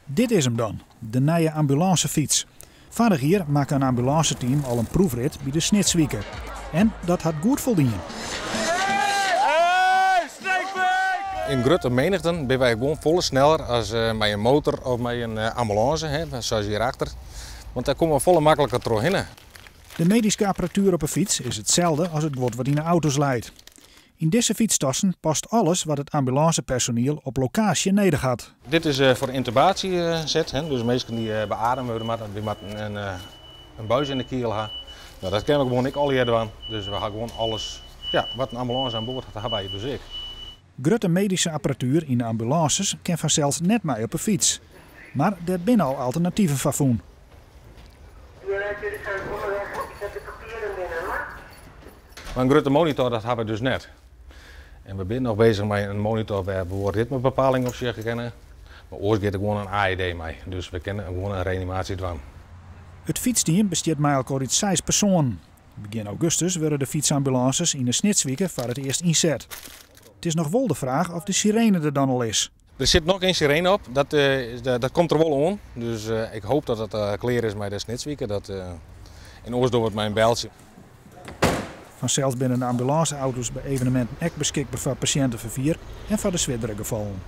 Dit is 'm dan, de nije ambulânsefyts. Foarich jier makke in ambulânseteam al in proefrit by de Snitswike. En dat hat goed foldien. Yn grutte menichten binne wy gewoan folle sneller as mei in motor of mei in ambulânse, sa as hjirachter. Want dêr komme we folle makliker trochhinne. De medyske apparatuer op 'e fyts is itselde as it guod wat yn 'e auto's leit. Yn dizze fytstassen past alles wat it ambulânsepersoniel op lokaasje nedich hat. Dit is foar yntubaasje set, dus minsken dy't beademe wurde moatte, dy moatte in buis yn de kiel ha. No, dat kinne we gewoan ek allegear dwaan. Dus we ha gewoan alles, ja, wat in ambulânse oan board hat, ha wy dus ek. Grutte medyske apparatuer yn de ambulânses kin fansels net mei op 'e fyts. Mar dêr binne al alternativen foar fûn. Jullie zijn onderweg. Ik heb de papieren binnen hoor. Mar in grutte monitor, dat ha we dus net. En we binne noch beuzich mei in monitor wêr't we ritmebepaling op sjen kinne. Mar oars giet der gewoan in AED mei. Dus we kinne gewoan in reanimaasje dwaan. It fytsteam bestiet mei elkoar út seis persoanen. Begjin augustus wurde de fytsambulânses yn de Snitswike foar it earst ynset. It is noch wol de fraach oft de sirene der dan al is. Der sit noch gjin sirene op, dat komt der wol oan. Dus ik hoopje dat it klear is mei de Snitswike. En oars dogge we it mei in beltsje. Fansels binne de ambulânseauto's by eveneminten ek beskikber foar pasjinteferfier en foar de swierdere gefallen.